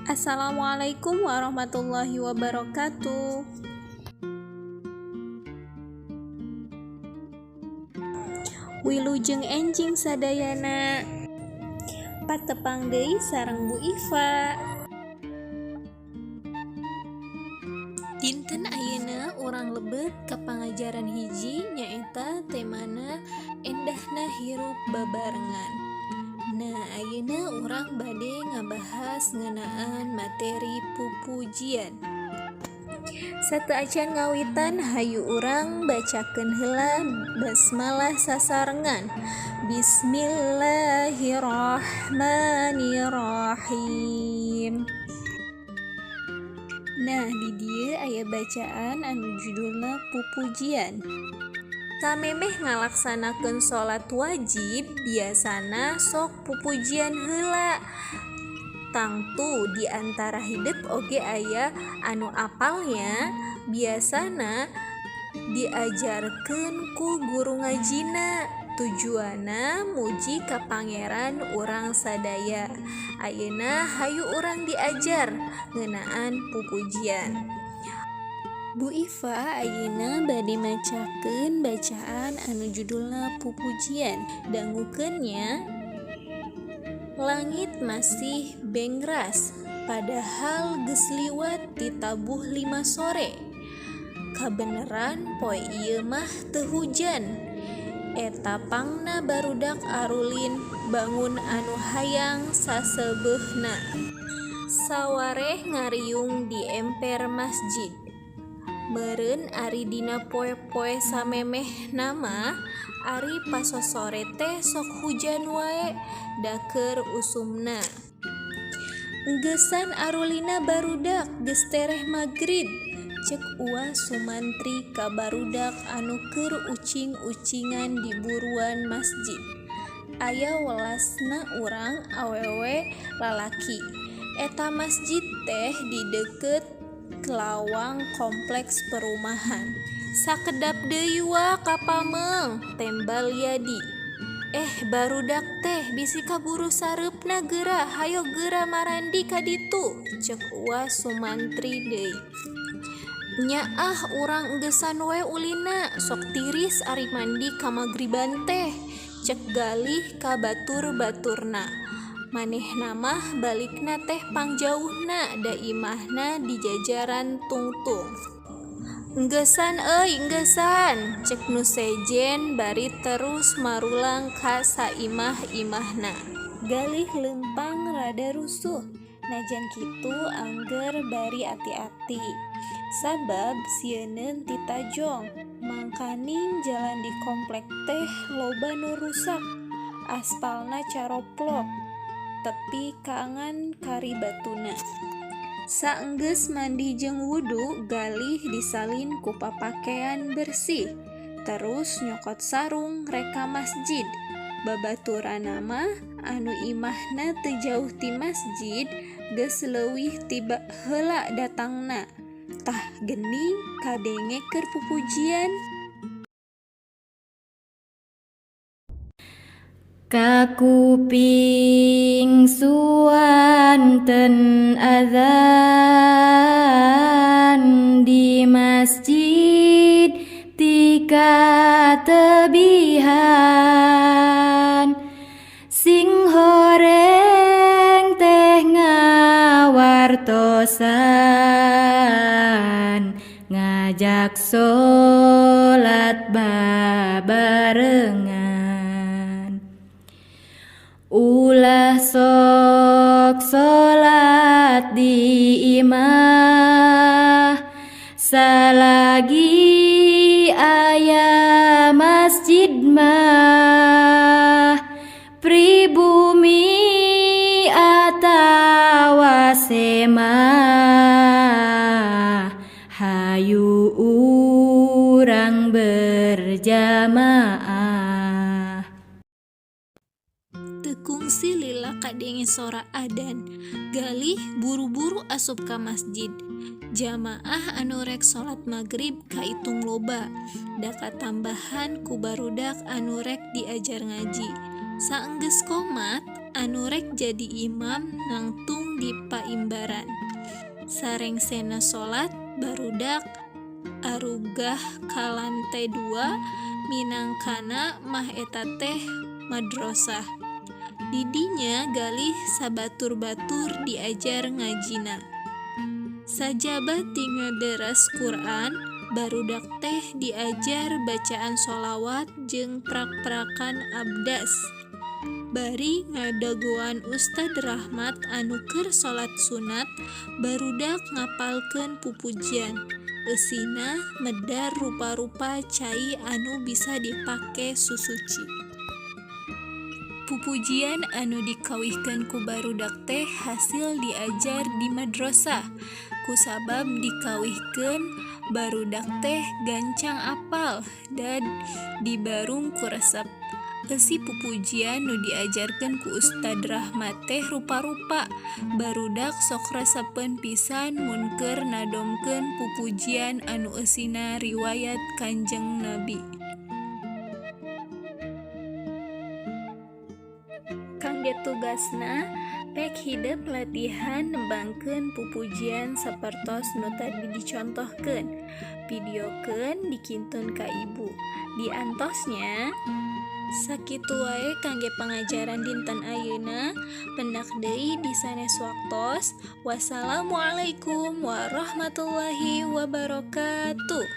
Assalamualaikum warahmatullahi wabarakatuh. Wilujeng enjing sadayana. Patepang deui sareng Bu Iva. Dinten ayeuna urang lebet ka pangajaran hiji, nyaeta temana endahna hirup babarengan. Nah, ayeuna urang bade ngabahas ngeunaan materi pupujian. Sateuacan ngawitan, hayu urang bacakeun heula basmalah sasarengan. Bismillahirrahmanirrahim. Nah, di dieu aya bacaan anu judulna pupujian. Samemeh ngalaksanakeun salat wajib, biasana sok pupujian heula. Tangtu di antara hidep oge aya anu apalnya. Biasana diajarkeun ku guru ngajina, tujuanna muji ka Pangeran urang sadaya. Ayeuna hayu urang diajar ngeunaan pupujian. Bu Iva ayeuna bade macakeun bacaan anu judulna pupujian. Dangukeun nya. Langit masih bengras, padahal geus liwat ti tabuh 5 sore. Kabeneran poe ieu mah teu hujan. Eta pangna barudak arulin bangun anu hayang saseubeuhna. Sawareh ngariung di emper masjid. Meureun ari dina poe-poe samemehna mah, ari pasosore teh sok hujan wae, da keur usumna. "Enggesan arulina barudak, geus tereh magrib," cek Uwa Sumantri ka barudak anu keur ucing-ucingan di buruan masjid. Aya welasna urang awewe lalaki. Eta masjid teh di deukeut lawang kompleks perumahan. "Sakedap deui, Wa, ka pameng," tembal Yadi. "Eh, barudak teh bisi kaburu sareupna geura, hayo geura marandi ka ditu," cek Uwa Sumantri deui. "Nyaah, urang enggesan we ulinna, sok tiris ari mandi kamagriban teh," cek Galih ka batur-baturna. Manehna mah balikna teh pangjauhna, da imahna di jajaran tungtung. "Enggesan euy, enggesan," cek nu sejen bari terus marulang ka saimah-imahna. Galih leumpang rada rusuh, najan kitu angger bari ati-ati. Sabab sieuneun ti tajong, mangkaning jalan di komplek teh loba nu rusak, aspalna caroplok, tepi ka ngan kari batuna. Saenggeus mandi jeung wudu, Galih disalin ku papakean bersih, terus nyokot sarung rek ka masjid. Babaturanna mah anu imahna teu jauh ti masjid geus leuwih ti heula datangna. Tah geuning kadenge keur pupujian. Kakuping suanten azan di masjid tika tebihan, sing horeng teh ngawartosan ngajak salat babarengan. Ulah sok salat di imah salagi aya masjid mah, pribumi atawa semah, hayu urang berjamaah. Teu kungsi lila kadenge sora adan, Galih buru-buru asup ka masjid. Jamaah anu rek salat magrib kaitung loba, da katambahan ku barudak anu rek diajar ngaji. Saenggeus qomat, anu rek jadi imam nangtung di paimbaran. Sarengsena salat, barudak arugah ka lante dua, minangkana mah eta teh madrosah. Di dinya galih sabatur-batur diajar ngajina. Sajaba ti ngadaras Quran, barudak teh diajar bacaan sholawat jeung prak-prakan abdas. Bari ngadagoan Ustad Rahmat anu keur salat sunat, barudak ngapalkeun pupujian. Eusina medar rupa-rupa cai anu bisa dipake susuci. Pupujian anu dikawihkeun ku barudak teh hasil diajar di madrosah. Kusabab dikawihkeun, barudak teh gancang apal dan dibarung ku resep. Eusi pupujian nu diajarkeun ku Ustad Rahmat teh rupa-rupa. Barudak sok resepeun pisan mun keur nadomkeun pupujian anu eusina riwayat Kanjeng Nabi. Kangge tugasna, pek hidep latihan nembangkeun pupujian sapertos nu tadi dicontohkeun. Videokeun dikintun ka ibu. Diantos nya. Sakitu wae kangge pangajaran dinten ayeuna, pendak deui di sanes waktos. Wassalamualaikum warahmatullahi wabarakatuh.